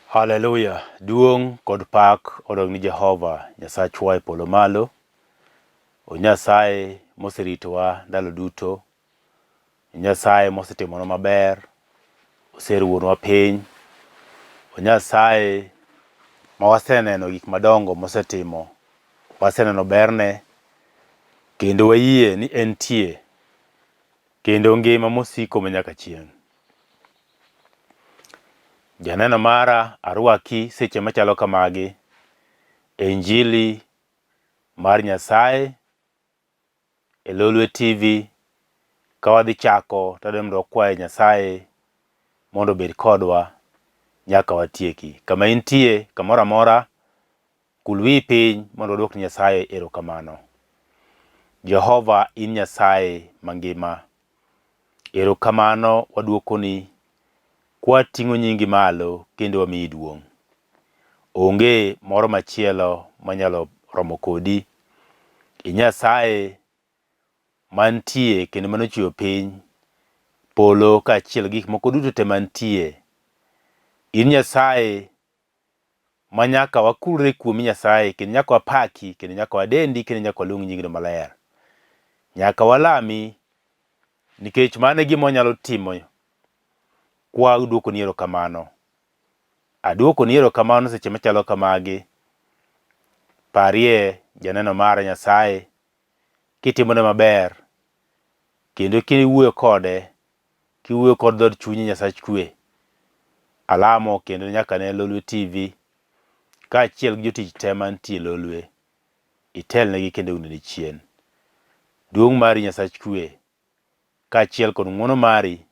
Haleluya! Duong' kod pak odog ni Jehova Nyasachwa e polo malo, o Nyasaye moseritowa ndalo duto, Nyasaye mosetimonwa maber, oseruwonwa piny, o Nyasaye ma waseneno gik madongo mosetimo, waseneno berne kendo wayie ni entie kendo ngima mosiko manyaka chieng'. Janeno mara arwaki seche machalo kamagi e injili mar Nyasaye e Lolwe TV ka wadhi chako to adwa mondo wakwaye Nyasaye mondo obed kodwa nyaka watieki. Kama intie kamoro amora Kul wiyi piny mondo wadwok ni Nyasaye erokamano. Jehova in Nyasaye mangima. Erokamano wadwokoni kwating'o nyingi malo kendo wamiyi duong'. Onge moro machielo manyalo romo kodi. I Nyasaye mantie kendo mane ochweyo piny, polo kaachiel gi gik moko duto te mantie. In Nyasaye ma nyaka wakulre kuomi Nyasaye kendo nyaka wapaki kendo nyaka wadendi kendo nyaka waluong nyingno maler. Nyaka walami nikech mano e gima wanyalo timo kwa duokoni erokamano. Aduokoni erokamano seche machalo kamagi. Parie janeno mara Nyasaye kitimone maber kendo kiwuoyo kode Kiwuoyo kod dhood chunyi Nyasach kwe. Alamo kendo nyaka ne Lolwe TV kaachiel gi jotich te mantie Lolwe. Itelnegi kendo iundni chien. Duong' mari Nyasach kwe kaachiel kod ng'uono mari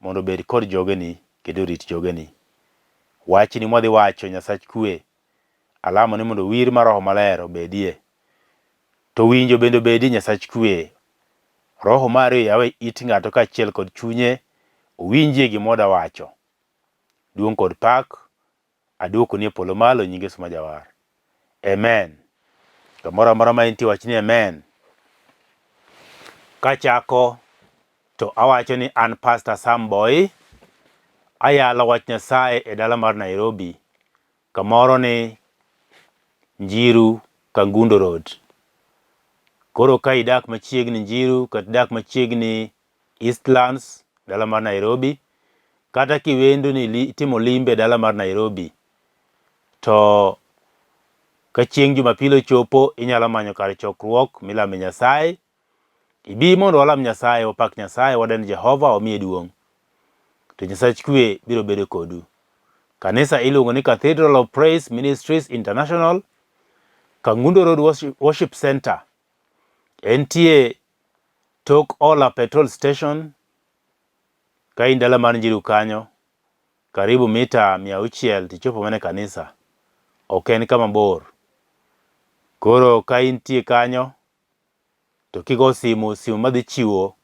mondo obed kod jogeni kendo orit jogeni. Wachni mwadhi wacho Nyasach kwe, alamo ni mondo wir mar Roho Maler obedie. To winjo bende obedie Nyasach kwe. Roho mari oyaw e it ng'ato kaachiel kod chunye owinjie gima oda wacho. Duong' kod pak aduokoni e polo malo e nying Yesu ma Jawar. Amen. Kamoro amora ma intie wach ni amen. Kachako to awacho ni an Pastor Sam Boy, ayalo wach Nyasaye e dala mar Nairobi kamoro ni Njiru Kangundo Road. Koro ka idak machiegni Njiru kata idak machiegni Eastlands dala mar Nairobi kata kiwendo ni itimo limbe e dala mar Nairobi to ka chieng' Jumapil ochopo inyalo manyo kar chokruok milame Nyasaye Ibi mondo walam Nyasaye, wapak Nyasaye, wadend Jehova, wamiye duong'. To Nyasach kwe biro bedo kodu. Kanisa iluongo ni Cathedral of Praise Ministries International, Kangundo Road Worship, Worship Center. Entie tok Ola Petrol Station, ka in dala mar Njiru kanyo, karibu mita 600 tichopo mana e kanisa. Ok en kama bor. Koro ka intie kanyo, To kigo simu, simu madhi chiwo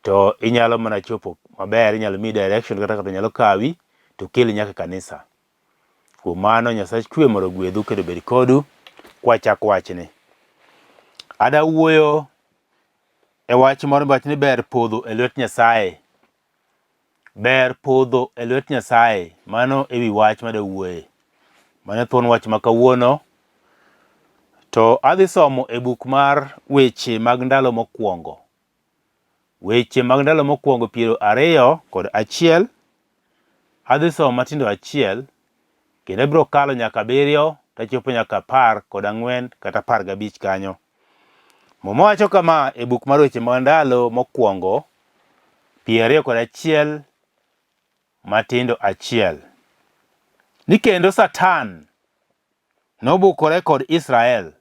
to inyalo mana chopo maber, inyalo miyi direction kata kata nyalo kawi to keli nyaka e kanisa. Kuom mano Nyasach kwe mondo ogwedhu kendo obed kodu kwachako wachni. Ada wuoyo e wach moro miwacho ni ber podho e lwet Nyasaye. Ber podho e lwet Nyasaye. Mano e wi wach ma dawuoye. Mano e thuon wach ma kawuono. To adhi somo e buk mar weche mag ndalo mokwongo. Weche mag ndalo mokwongo 21. Adhi somo matindo achiel kendo abiro kalo nyaka abiriyo tachopo nyaka 14 kata 15 kanyo. Muma wacho kama e buk mar weche mag ndalo mokwongo 21 matindo achiel ni kendo Satan nobukore kod Israel.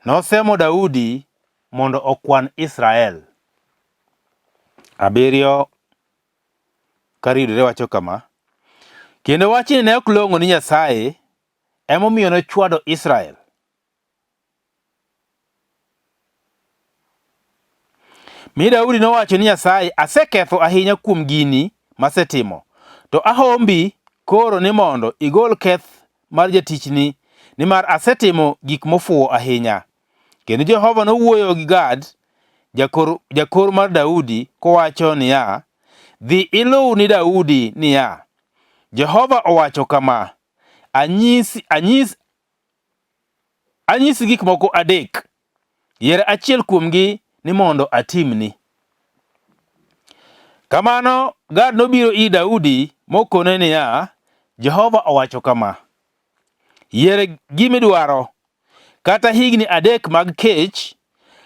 Nosemo Daudi mondo okwan Israel. Abiriyo karidore wacho kama, kendo wachni ne ok long'o ni Nyasaye, emomiyo nochwado Israel. Mi Daudi nowacho ni Nyasaye, aseketho ahinya kuom gini masetimo. To ahombi koro ni mondo igol keth mar jatichni, nimar asetimo gik mofuwo ahinya. Kendo Jehova nowuoyo gi Gad, jakor, jakor mar Daudi, kowacho niya, Dhi iluw ni Daudi niya, Jehova owacho kama, anyisi, anyis, anyisi gik moko adek. Yier achiel kuomgi ni mondo atimni. Kamano Gad nobiro ir Daudi mokone niya, Jehova owacho kama, Yier gimidwaro, kata higni adek mag kech,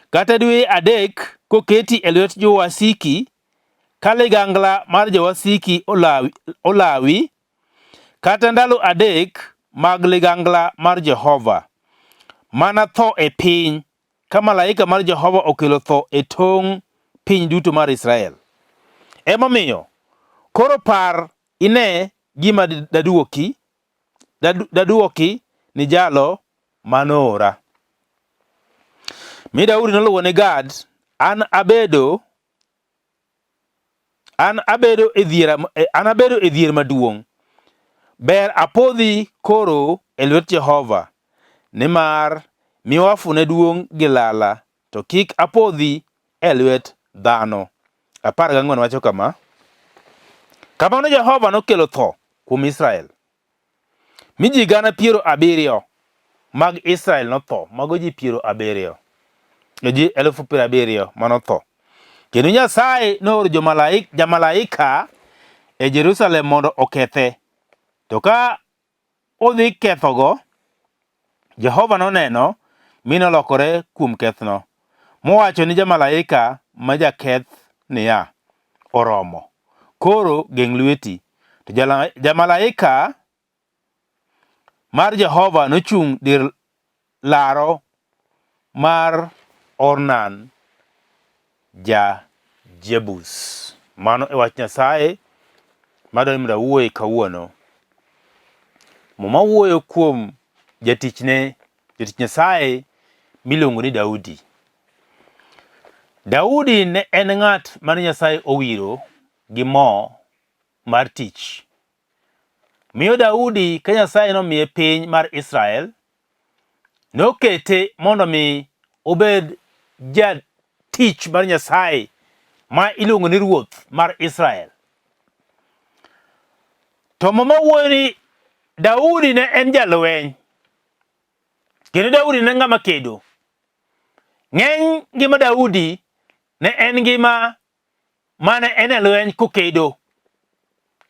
kata dwe adek koketi e lwet jowasiki, ka ligangla mar jowasiki olawi, olawi, kata ndalo adek mag ligangla mar Jehova, mana tho e piny, ka malaika mar Jehova okelo tho e tong' piny duto mar Israel. Emomiyo, koro par ine gima daduoki, daduoki ni jalo manoora. Mi Daudi noluwo ne Gad, an abedo An abedo e dhier, an abedo e dhier maduong'. Ber apodhi koro e lwet Jehova, nimar miwafu ne duong' gi lala, to kik apodhi e lwet dhano. 14 wacho kama, Kamano Jehova nokelo tho kuom Israel. Mi ji 70,000 mag Israel notho, mago ji 70, ji 70,000 manotho. Kendo Nyasaye nooro jamalaika e Jerusalem mondo okethe. To ka odhi kethogo, Jehova noneno mi nolokore kuom kethno, mowacho ni jamalaika ma jaketh niya, Oromo! Koro geng' lweti. To jamalaika mar Jehova nochung' dir laro mar Ornan ja-Jebus. Mano e wach Nyasaye madwaro ni mondo awuoye kawuono. Muma wuoyo kuom jatichne, jatich Nyasaye miluongo ni Daudi. Daudi ne en ng'at mane Nyasaye owiro gi mo mar tich. Miyo Daudi ka Nyasaye nomiye piny mar Israel, nokete mondo mi obed jatich mar Nyasaye ma iluongo ni ruoth mar Israel. To Muma wuoyo ni Daudi ne en jalweny kendo Daudi ne ng'ama kedo. Ng'eny ngima Daudi ne en ngima mane en e lweny kokedo.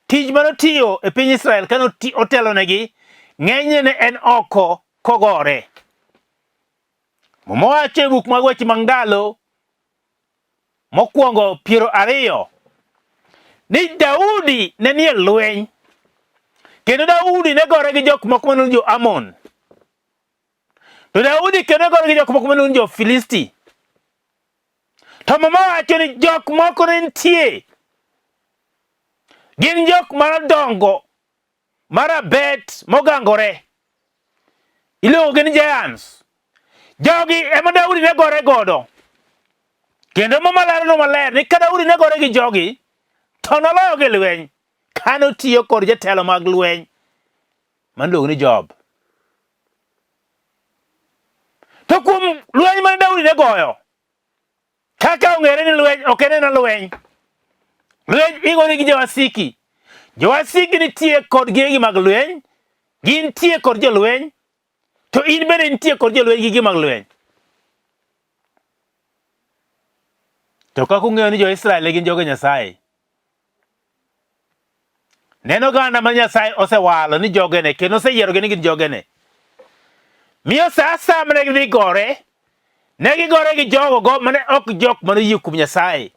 Tich mane otiyo e piny Israel kane otelonegi, ng'enyne ne en oko kogore. Muma wacho e buk mag weche mag ndalo mokwongo 20 ni Daudi ne nie lweny kendo Daudi ne gore gi jok moko mane jo Amon. To Daudi kendo ne gore gi jok moko mane jo Filisti. To Muma wacho ni jok moko ne nitie, gin jok madongo marabet mogangore, iluongo gi ni giants. Jogi ema Daudi ne gore godo. Kendo Muma leronwa maler ni ka Daudi ne gore gi jogi, to noloyo gi lweny kane otiyo kod jatelo mag lweny maniluongo ni Joab. To kuom lweny mane Daudi ne goyo, kaka ong'ere ni lweny ok en ena lweny. Lweny igore gi jowasiki. Jowasiki nitie kod gigi mag lweny, gintie kod jolweny, to in bende intie kod jolweny gi gigi mag lweny. To kaka ung'eyo ni jo-Israel ne gin joge Nyasaye, Ne en oganda ma Nyasaye osewalo ni jogene kendo oseyierogi ni gin jogene. Miyo sa asaya mane gidhi gore, ne gigore gi jogo go mane ok jok mane oyie kuom Nyasaye.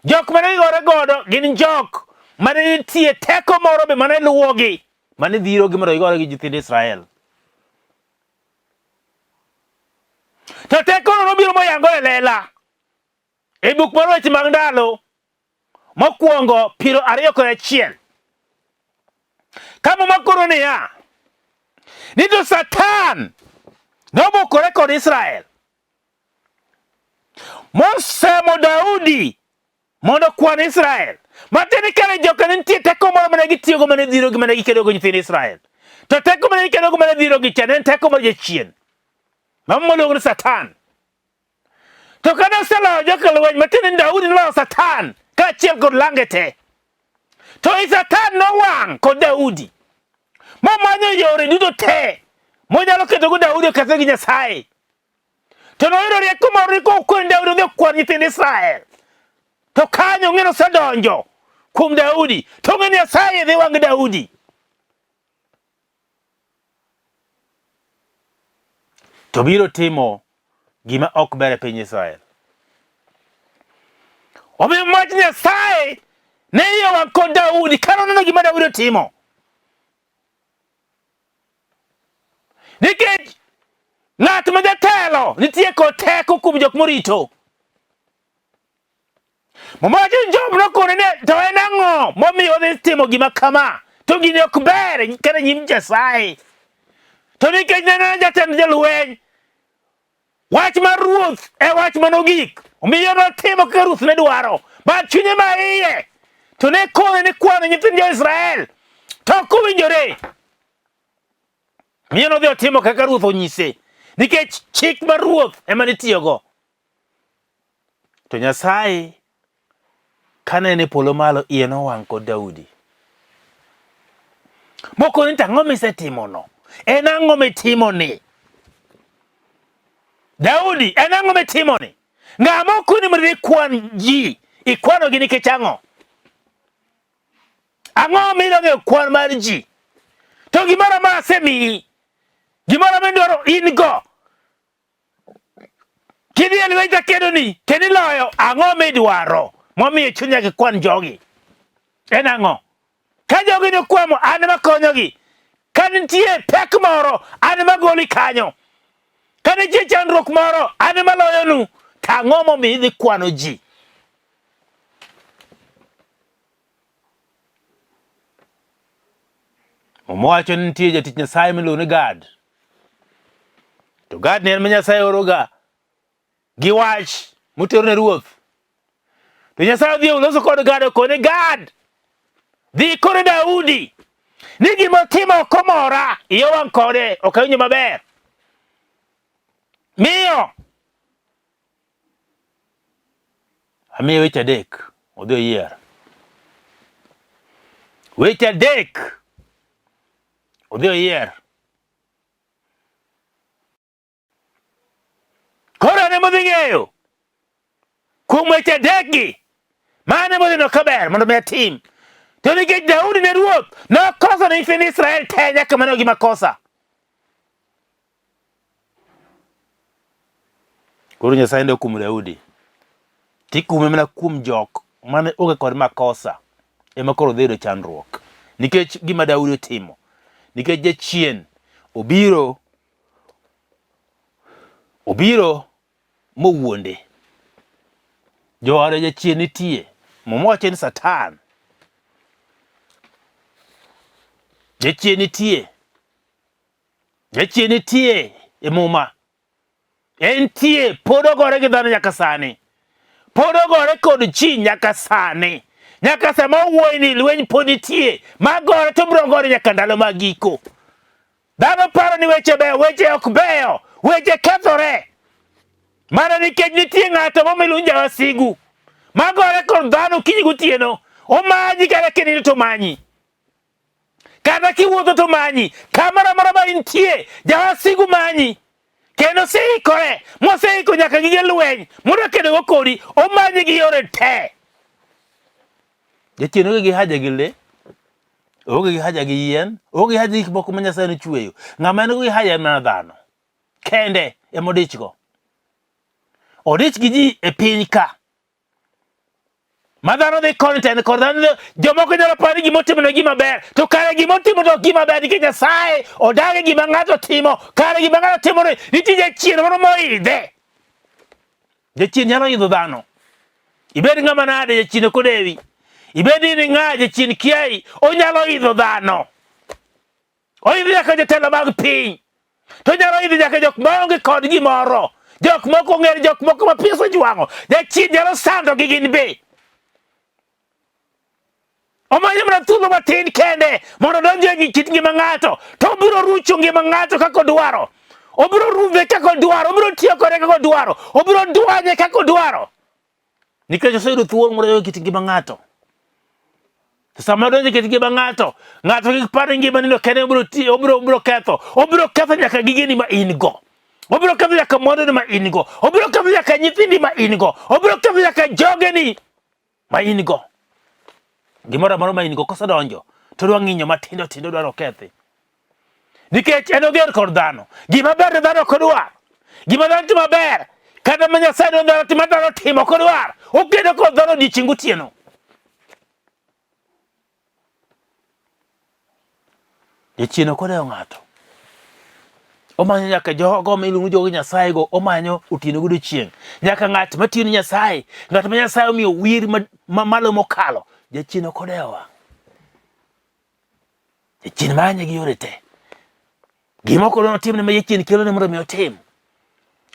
Jok mane gigore godo gin jok mane nitie teko moro be mane luwogi, mane dhirogi mondo gigore gi nyithind Israel. To tekono nobiro moyango e lela. E buk mar weche mag ndalo mokwongo 21 kama makoro niya ni to Satan nobukore kod Israel mosemo Daudi mondo okwan Israel. Matiende ni kare joka ne nitie teko moro mane gitiyogo mane dhirogi mane gikedogo nyithind Israel. To teko mane gikedogo mane dhirogi cha ne en teko mar jachien. Mama moluongo ni Satan. To kane oseloyo joka lweny, matiende ni Daudi noloyo Satan kaachiel kod lange te. To i Satan nowang' kod Daudi momanyo yore duto te monyalo ketogo Daudi okethre gi Nyasaye. To noyudo rieko moro ni kokwen Daudi odhi okwan nyithind Israel. To kanyo ng'e nosedonjo kuom Daudi to ng'e Nyasaye dhi wang' Daudi. To biro timo gima ok ber e piny Israel. Omiyo mach Nyasaye ne iye wang' kod Daudi ka noneno gima Daudi otimo. Nikech ng'at ma jatelo nitie kod teko kuom jok morito. Muma wacho ni Job nokone ni to en ang'o momiyo odhi timo gima kama? To gini ok ber kata nyim Nyasaye. To nikech ne en jatend jolweny, wach mar ruoth e wach mane ogik. Omiyo notimo kaka ruoth ne dwaro. But chunye ma iye to ne kone ni kwano nyithind jo-Israel to ok owinjore. Miyo nodhi otimo kaka ruoth onyise nikech chik mar ruoth ema nitiyogo. To Nyasaye kane en e polo malo iye nowang' kod Daudi. Mokoni ni to ang'o misetimono? En ang'o mitimoni? Daudi, en ang'o mitimoni? Ng'ama okoni mondo ikwan ji, ikwanogi nikech ang'o? Ang'o midong'e kwan mar ji? To gimoro amora asemiyi, gimoro midwaro in go. Kidhi e lweny takedoni kendo iloyo, ang'o midwaro momiyo chunya gi kwan jogi? En ang'o? Ka jogi nokwamo, an ema konyogi. Ka nitie pek moro, an ema goli kanyo. Ka nitie chandruok moro, an ema loyonu. To ang'o momiyo idhi kwano ji? Muma wacho ni nitie jatich Nyasaye miluongo ni Gad. To Gad ne en ma Nyasaye oroga gi wach motero ne ruoth. To Nyasaye odhi oloso kod Gad okone Gad, dhi kore Daudi ni gima otimo ok omora, iye owang' kode, ok awinjo maber. Miyo Amiye weche adek, odhi oyier. Weche adek, odhi oyier. Koro an ema odhi ng'eyo kuom weche adekgi, mane modhi neno kaber mondo mi atim. To nikech Daudi ne ruoth, nokoso ne nyithind Israel te nyaka mano gima kosa. Koro Nyasaye ne okumo Daudi. Tikume mana kuom jok mane onge kod makosa ema koro dhi yudo chandruok. Nikech gima Daudi otimo. Nikech jachien obiro obiro mowuonde. Joode jachien nitie. Muma wacho ni Satan. Jachien nitie. Jachien nitie e Muma. Entie, pod ogore gi dhano nyaka sani. Pod ogore kod ji nyaka sani. Nyaka sama owuoyi ni lweny pod nitie, magore to biro gore nyaka ndalo mag giko. Dhano paro ni weche beyo, weche ok beyo, weche kethore. Mana nikech nitie ng'ato momiluongo jawasigu magore kod dhano okinyi gotieno, omanyi kata kinindo to omanyi. Kata kiwuotho to manyi, kamoro amora ma intie, jawasigu manyi. Kendo oseikore, moseiko nyaka gige lweny mondo okedogo kodi, omanyi gi yore te. Jachien onge gi haja gi le, onge gi haja gi yien, onge gi haja gi gik moko ma Nyasaye nochueyo. Ng'ama en go gi haja en mana dhano kende ema odichgo. Odich gi ji e piny ka. Ma dhano dhi koni to en koni. Dhano dhi, jomoko nyalo paro ni gima otimo ne gima ber, to kare gima otimo to ok gima ber nikech Nyasaye odagi gima ng'ato timo. Kare gima ng'ato timo ni nitie jachien moro moidhe. Jachien nyalo idho dhano. Ibed ng'ama nade, jachien ok odewi. Ibed ni ng'a, jachien kiayi, onyalo idho dhano. Oidho nyaka jotelo mag piny. To nyalo idho nyaka jok maonge kod gimoro. Jok moko ong'ere, jok moko ma piny osejwang'o. Jachien nyalo sandogi gin be. Omanyo mana thuolo matin kende mondo odonj e kit ngima ng'ato, to obiro rucho ngima ng'ato kaka odwaro. Obiro rudhe kaka odwaro, obiro tiyo kode kaka odwaro, obiro dwanye kaka odwaro. Nikech oseyudo thuolo mondo odonj e kit ngima ng'ato. To sama odonjo e kit ngima ng'ato, ng'ato kik par ni ngimani no kende obiro tiyo, obiro obiro ketho. Obiro ketho nyaka gigeni ma in go. Obiro ketho nyaka mwanduni ma in go. Obiro ketho nyaka nyithindi ma in go. Obiro ketho nyaka jogeni ma in go. Gimoro amora ma in go kosedonjo to odwa ng'inyo matindo tindo odwaro kethi. Nikech en oger kod dhano. Gima ber ne dhano ok odwar. Gima dhano timo maber kata ma Nyasaye dwaro dhano timo dhano timo ok odwar. Okedo kod dhano odiechieng' gotieno. Jachien ok odewo ng'ato. Omanyo nyaka jogo miluongo jogo Nyasaye go, omanyo otieno godiechieng'. Nyaka ng'at matiyo ne Nyasaye, ng'at ma Nyasaye omiyo wir ma malo mokalo, jachien ok odewo. Jachien manye gi yore te. Gima ok odwa notimne ma jachien kelone mondo mi otim.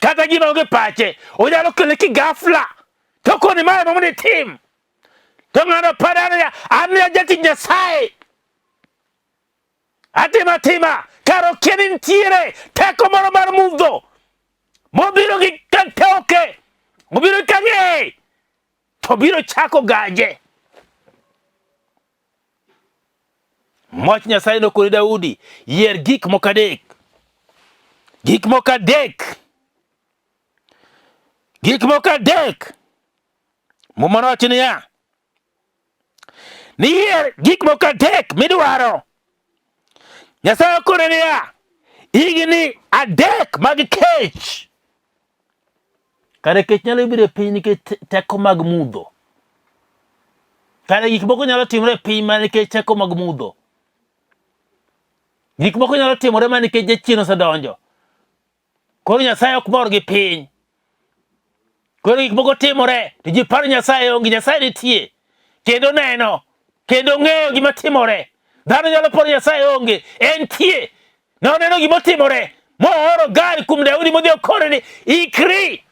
Kata gima onge pache, onyalo kele kigafla. To koni mae ema mondo itim. To ng'ano paro niya, an ne jatich Nyasaye. Atimo atima, kar okia ni nitiere teko moro mar mudho mobiro gi katoke, mobiro gi kang'eye, to biro chako gaje. Wach Nyasaye nokone Daudi, yier gik moko adek. Gik moko adek. Gik moko adek. Muma nowacho niya, niyier gik moko adek midwaro. Nyasaye okone niya, higni adek mag kech. Kare kech nyalo biro e piny nikech teko mag mudho. Kare gik moko nyalo timore e piny mana nikech teko mag mudho. Gik moko nyalo timore mana nikech jachien osedonjo. Koro Nyasaye ok mor gi piny. Koro gik moko timore to ji paro Nyasaye onge, Nyasaye nitie kendo neno kendo ng'eyo gima timore. Dhano nyalo paro Nyasaye onge, entie. Noneno gima otimore mooro gari kuom Daudi modhi okone ni ikri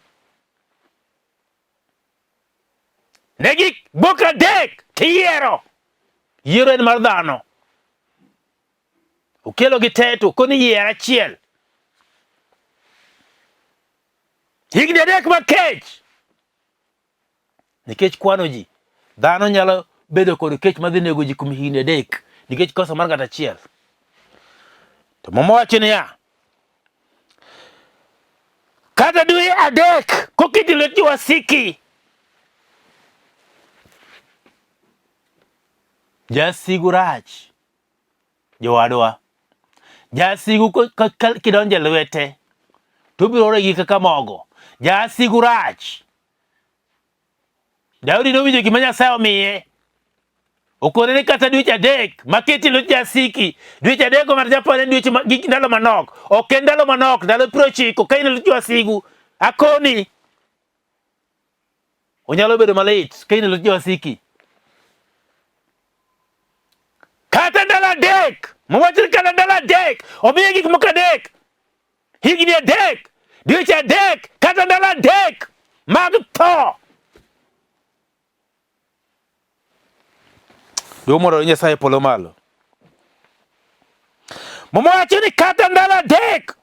ne gik moko adek tiyiero. Yiero en mar dhano. Okelo gi te to okoni yier achiel. Higni adek mag kech. Nikech kwano ji, dhano nyalo bedo kod kech madhi nego ji kuom higni adek nikech kosa mar ng'ato achiel. To Muma wacho niya, kata dwe adek koketi lwet jowasiki, jasigu rach. Jowadwa, jasigu kidonjo e lwete to obiro regi kaka mogo. Jasigu rach. Daudi nowinjo gima Nyasaye omiye. Okone ni kata dweche adek maketi lwet jasiki, dweche adek mar Japan en dweche gi ndalo manok. Ok en ndalo manok, ndalo 90 ka in e lwet jowasigu. Akoni onyalo bedo malit ka in e lwet jowasiki. Kata ndalo adek, mowach ni kata ndalo adek, omiye gik moko adek, higni adek, dweche adek, kata ndalo adek mag tho. Duong' mondo Nyasaye polo malo. Muma wacho ni kata ndalo adek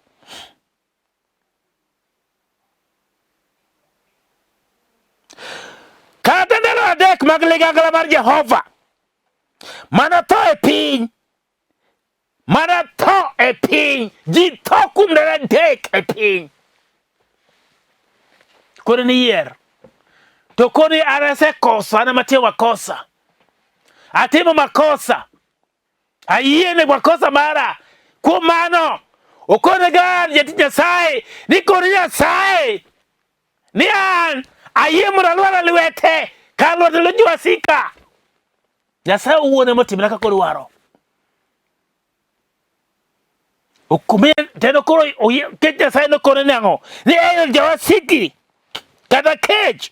Kata ndalo adek mag ligangla mar Jehova mana tho e piny, mana tho e piny, ji tho kuom ndalo adek e piny. Koro ni yier to koni an asekoso, an ema atimo makosa, atimo makosa Ayie ne makosa mara. Kuom mano, okone Gad jatich Nyasaye ni kor Nyasaye ni an ayie mondo alwar e lwete kar lwete lwet jowasika. Nyasaye owuon ema otimna kaka odwaro. Okume teno koro kech Nyasaye nokone ni ang'o? Ni en jawasiki kata kech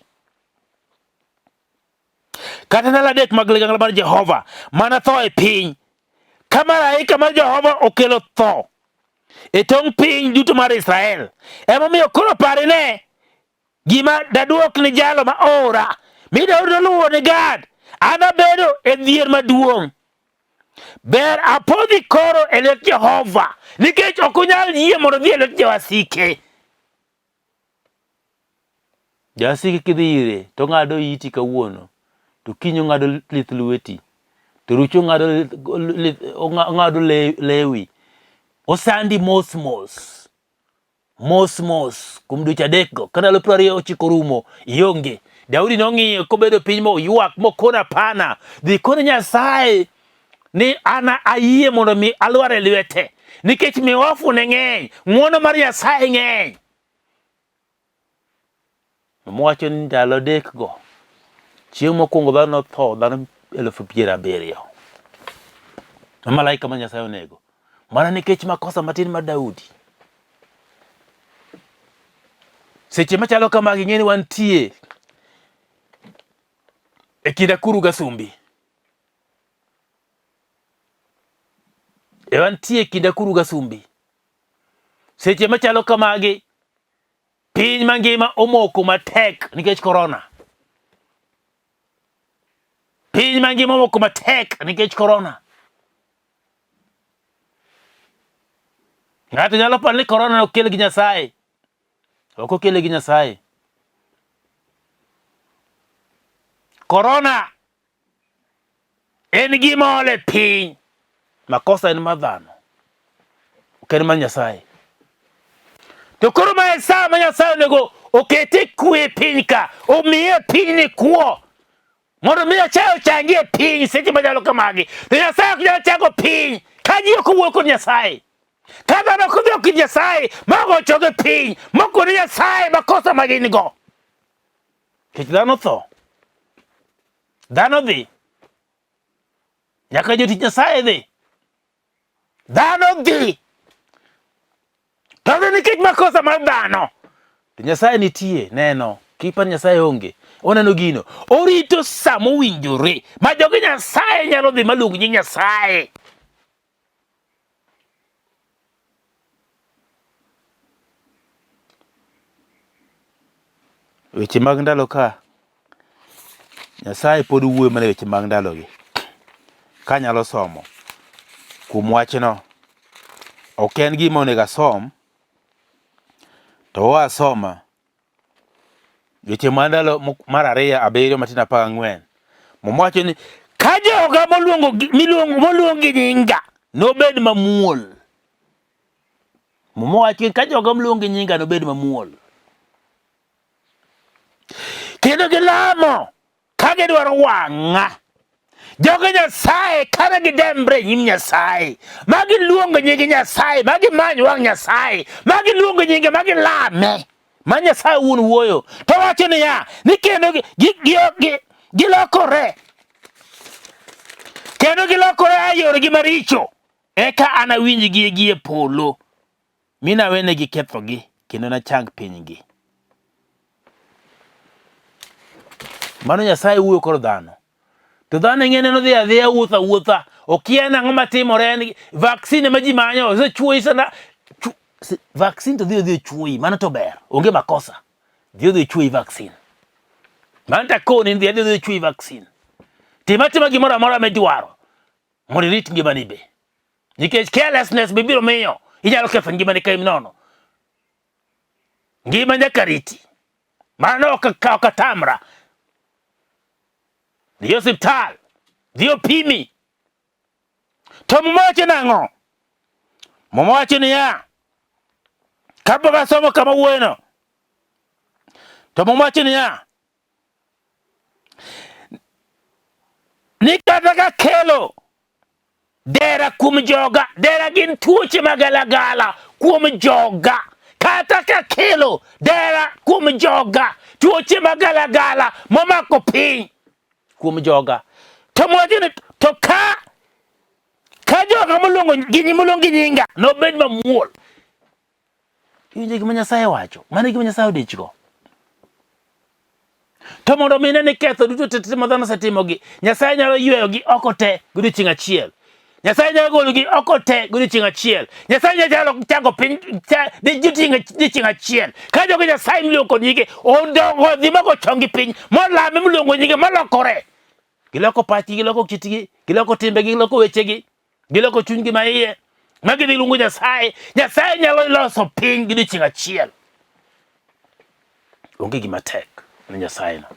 Kata ndalo adek mag ligangla mar Jehova mana tho e piny, ka malaika mar Jehova okelo tho e tong' piny duto mar Israel. Emomiyo koro parine gima daduok ni jalo ma ora. Mi Daudi noluwo ni Gad, an abedo e dhier maduong'. Ber apodhi koro e lwet Jehova, nikech ok onyal yie mondo odhi e lwet jowasike. Jasiki kidhi ire to ong'ado iti kawuono to kiny ong'ado lith lweti. To rucho ng'ado ong'ado lewi. Osandi mos mos. Mos mos kuom dweche adekgo. Ka ndalo 29 rumo, ionge. Daudi nong'iyo kobedo piny moywak mokono hapana. Dhi kone Nyasaye ni an ayie mondo mi alwar e lwete. Nikech miwafu ne ng'eny, ng'wono mar Nyasaye ng'eny. Mwacho ni ndalo adekgo, chieng' mokwongo dhano notho dhano 70,000. Ma malaika ma Nyasaye onego. Mana nikech makosa matin mar Daudi. Seche machalo kamagi ing'e ni wantie e kind akuru gasumbi. E wantie e kind akuru gasumbi. Seche machalo kamagi Piny mangima omoko matek nikech korona. Piny mangima omoko matek nikech korona. Ng'ato nyalo paro ni korona okel gi Nyasaye. Ok okele gi Nyasaye. Korona En gima ole piny. Makosa en mar dhano, ok en mar Nyasaye. To koro ma e sa ma Nyasaye onego okete kwe e piny ka, omiye pinyni kwo mondo mi Nyasaye ochangi e piny seche machalo kamagi. To Nyasaye ok nyal chango piny ka ji ok owuoyo kod Nyasaye. Ka dhano ok odhi kod Nyasaye ma ogo choge piny mokone Nyasaye makosa ma gin go. Nikech dhano tho. Dhano dhi. Nyaka jotich Nyasaye dhi. Dhano dhi. To dhi nikech makosa mar dhano. To Nyasaye nitie neno. Kik Nyasaye onge. Oneno gino. Orito sa mowinjore ma jogi Nyasaye nyalo dhi maluong nying Nyasaye. Weche mag ndalo ka Nyasaye pod wuoyo mana e weche mag ndalogi. Kanyalo somo kuom wachno, ok en gima onego asom, to asoma Weche mar ndalo mar ariyo abiriyo matindo 14. Muma wacho ni ka joga moluongo miluongo moluong gi nyinga nobed mamuol. Muma wacho ni ka joga moluong gi nyinga nobed mamuol. Kendo gilamo ka gidwaro wang'a. Jogo Nyasaye kane gidembre e nyim Nyasaye, ma giluongo nying Nyasaye, ma gimany wang' Nyasaye, ma giluongo nyinge, ma gilame, ma Nyasaye wuon wuoyo, to wacho niya, ni kendo gilokore, kendo gilokore a yoregi maricho, eka anawinjgi gie polo. Mi nawenegi kethogi kendo nachang pinygi. Mano Nyasaye wuoyo kod dhano. To dhano ing'e neno dhi adhiya wuotho awuotha. Okia ni ang'o matimore en vaccine ma ji manyo osechuoyi sana vaccine to dhi odhi ochuoyi mano to ber onge makosa. Dhi odhi ochuoyi vaccine. Mano to akoni ni dhi adhi odhi ochuoyi vaccine. Tim atima gimoro amora midwaro mondo irit ngimani be. Nikech carelessness be biro miyo inyalo ketho ngimani ka nono. Ngima nyaka riti. Mano ok ok atamra. Dhi e osiptal, dhi opimi. To Muma wacho nang'o? Muma wacho niya, kapok asomo kama wuoyeno, to Muma wacho niya, ni kata ka kelo dera kuom joga, dera gin tuoche magalagala kuom joga, kata ka kelo dera kuom joga, tuoche magalagala momako piny kuom joga, to mwacho ni to ka ka joga moluongo gi moluong gi nyinga nobed mamuol. Iwinjo gima Nyasaye wacho? Mano e gima Nyasaye odichgo. To mondo mi ne ni ketho duto te te ma dhano osetimogi, Nyasaye nyalo yweyogi oko te godiechieng' achiel. Nyasaye nyalo gologi oko te godiechieng' achiel. Nyasaye nyalo chango piny godiechieng' achiel. Ka jogo Nyasaye miluongo kod nyinge odongo odhi ma gochonggi piny, molame miluongo nyinge molokore. Giloko pachgi, giloko kitgi, giloko timbegi, giloko wechegi. Giloko chunygi ma iye ma gidhi luongo Nyasaye. Nyasaye nyalo loso piny gi odiechieng' achiel. Onge gima tek ne Nyasaye no.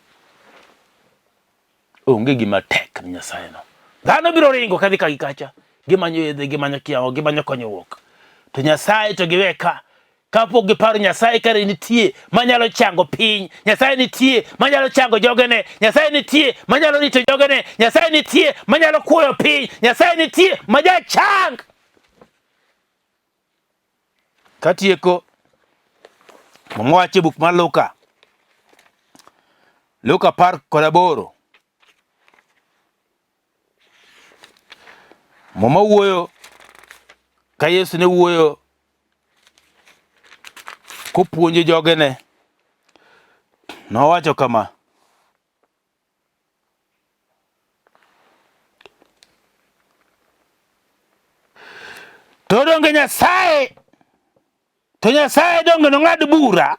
Onge gima tek ne Nyasaye no. Dhano biro ringo kadhi ka gi kacha, gimanyo yedhe, gimanyo kiawa, gimanyo konyruok. To Nyasaye to giwe ka. Kapok giparo Nyasaye kare nitie manyalo chango piny, Nyasaye nitie manyalo chango jogene, Nyasaye nitie manyalo rito jogene, Nyasaye nitie manyalo kuoyo piny, Nyasaye nitie majachang. Katieko, Muma wacho e buk mar Luka, Luka 18. Muma wuoyo ka Yesu ne wuoyo kopuonjo jogene, nowacho kama, To donge Nyasaye, to Nyasaye donge nong'ad bura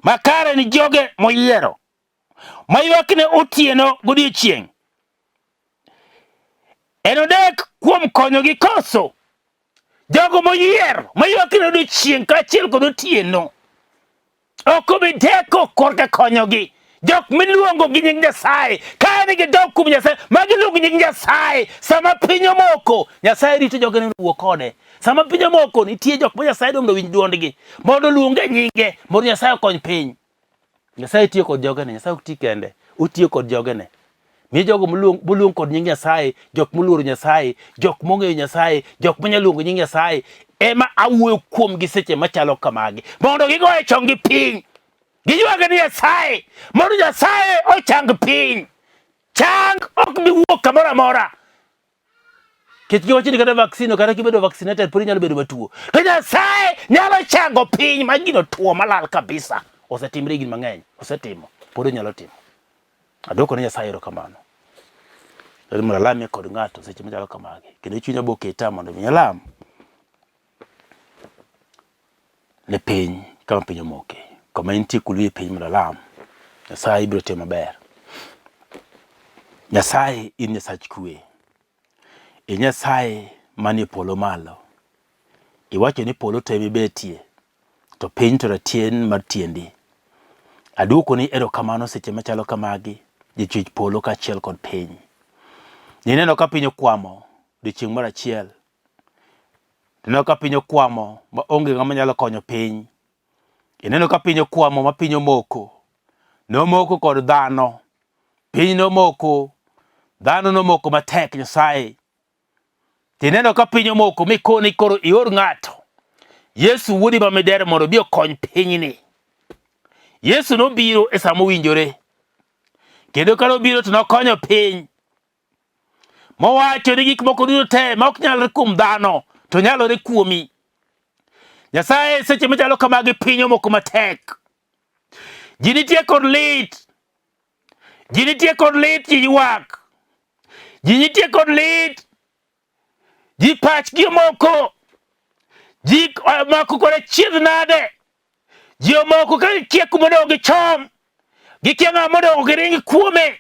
makare ni joge moyiero, maywakne otieno godiechieng'? Enodek kuom konyogi koso? Jogo moyier maywakne odiechieng' kaachiel kod otieno ok obi deko korka konyogi. Jok miluongo gi nying Nyasaye, ka ni gidok kuom Nyasaye, ma giluongo nying Nyasaye, sama piny omoko, Nyasaye rito joge mondo owuo kode. Sama piny omoko, nitie jok ma Nyasaye dwa mondo owinj dwondgi, mondo oluonge nyinge, mondo Nyasaye okony piny. Nyasaye tiyo kod jogene, Nyasaye ok ti kende, otiyo kod jogene. Mi jogo moluong kod nying Nyasaye, jok moluoro Nyasaye, jok mong'eyo Nyasaye, jok manyalo luongo nying Nyasaye, ema awuoyo kuomgi seche machalo kamagi, mondo gigoye chonggi piny, giywage ni Nyasaye, mondo Nyasaye ochang piny. Chang ok bi wuok kamoro amora. Kech giwacho ni kata vaccine kata kibedo vaccinated pod inyalo bedo matuo. To Nyasaye nyalo chango piny ma gino tuo malal kabisa. Osetimre higni mang'eny, osetimo, pod onyalo timo. Adwoko ne Nyasaye erokamano. Dwaro mondo alamie kod ng'ato seche machalo kamagi. Kendo chunya bo keta mondo mi alam ne piny kama piny omoke. Kama intie kulu e piny mondo alam. Nyasaye ibiro timo maber. Nyasaye in Nyasach kwe. E Nyasaye manie polo malo. Iwacho ni polo to ema ibetie, to piny to ratien mar tiendi. Aduokoni erokamano seche machalo kamagi, jachwech polo kaachiel kod piny. Nineno ka piny okwamo odiechieng' moro achiel. Ineno ka piny okwamo ma onge ng'ama nyalo konyo piny. Ineno ka piny okwamo ma piny omoko. Nomoko kod dhano. Piny nomoko, dhano nomoko matek Nyasaye. Tineno ka piny omoko mikoni koro ior ng'ato. Yesu wuodi ma miderma mondo obi okony pinyni. Yesu nobiro e sama owinjore. Kendo ka nobiro to nokonyo piny. Mowacho ni gik moko duto te ma ok nyalre kuom dhano to nyalore kuomi. Nyasaye seche machalo kamagi piny omoko matek. Ji nitie kod lit. Ji nitie kod lit, ji ywak. Ji nitie kod lit. Ji pachgi omoko. Ji omako kod achiedh nade. Ji omoko ka gikia kuma onego gichom. Gikia ng'ama onego giring kuome.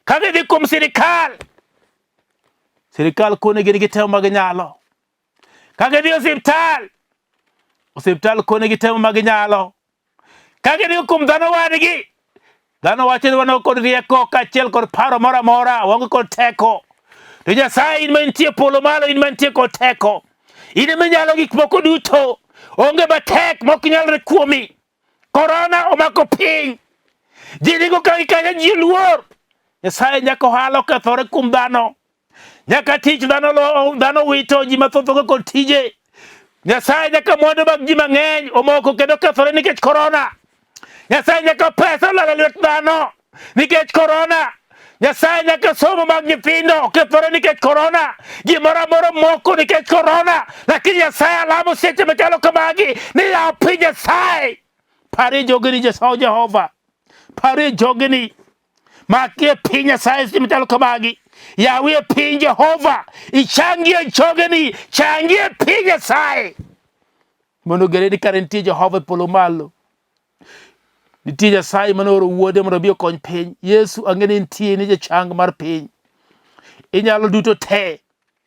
Ka gidhi kuom sirikal, sirikal kone gin gi temo ma ginyalo. Ka gidhi osiptal, osiptal kone gi temo ma ginyalo. Ka gidhi kuom dhano wadgi, dhano wacho ni wan kod rieko kaachiel kod paro moro amora, waonge kod teko. To Nyasaye in ma intie polo malo, in ma intie kod teko. In ema inyalo gik moko duto. Onge matek mok nyalre kuomi. Korona omako piny. Ji ringo ka gi kanya, ji luor. Nyasaye nyaka ohala okethore kuom dhano. Nyaka tich dhano dhano wito ji mathoth onge kod tije. Nyasaye nyaka mwandu mag ji mang'eny omoko kendo kethore nikech korona. Nyasaye nyaka pesa olal e lwet dhano nikech korona. Nyasaye nyaka somo mag nyithindo okethore nikech korona. Gimoro amora moko nikech korona. Lakini Nyasaye alamo seche machalo kamagi ni yaw piny Nyasaye. Parie jogeni Jehova. Parie jogeni. Makie piny Nyasaye seche machalo kamagi. Yawie piny Jehova. Ichangie jogeni. Changie piny Nyasaye. Mondo ogere ni kare nitie Jehova e polo malo. Nitie Nyasaye mane ooro wuode mondo obi okony piny. Yesu ang'e ni nitie ni jachang mar piny. Inyalo duto te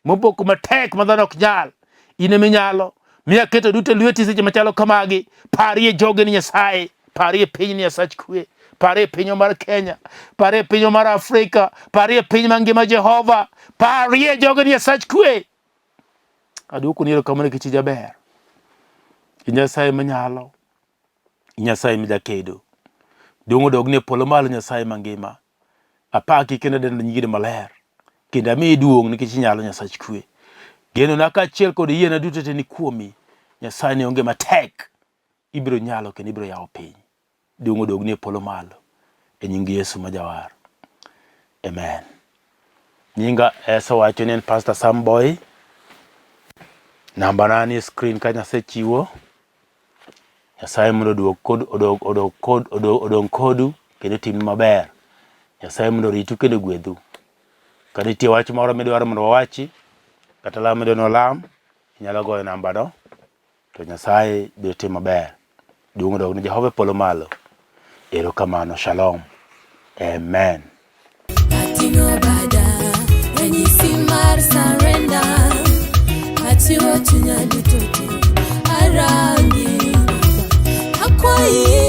moboko matek ma dhano ok nyal. In ema inyalo. Mi aketo duto e lweti seche machalo kamagi. Parie jogeni Nyasaye. Parie piny Nyasach kwe. Parie pinywa mar Kenya. Parie pinywa mar Afrika. Parie piny mangima Jehova. Parie jogo Nyasach kwe. Aduoko ni erokamano nikech ijaber. Nyasaye manyalo. Nyasaye mijakedo. Duong' odog ni polo malo Nyasaye mangima. Apaki kendo adendo nyingi maler. Kendo amiyi duong' nikech inyalo Nyasach kwe. Genona kaachiel kod yiena duto te ni kuomi. Nyasaye ne onge matek. Ibiro nyalo kendo ibiro yawo piny. Duong' odog ni e polo malo. E nying Yesu ma jawar. Amen. Nyinga asewacho ni en Pastor Sam Boy. Namba na ni e screen kanyo asechiwo. Nyasaye mondo oduog kod odog odog kod odog odong kodu kendo otimnu maber. Nyasaye mondo oritu kendo ogwedhu. Ka nitie wach moro midwaro mondo wawachi kata lamo midwaro ni walam, inyalo goyo namba no to Nyasaye biro timo maber. Duong' odog ne Jehova e polo malo. Erokamano. Shalom. Amen. Ating'o bada, ranyisi mar surrender. Achiwo chunya duto te, arangi. Akwayi.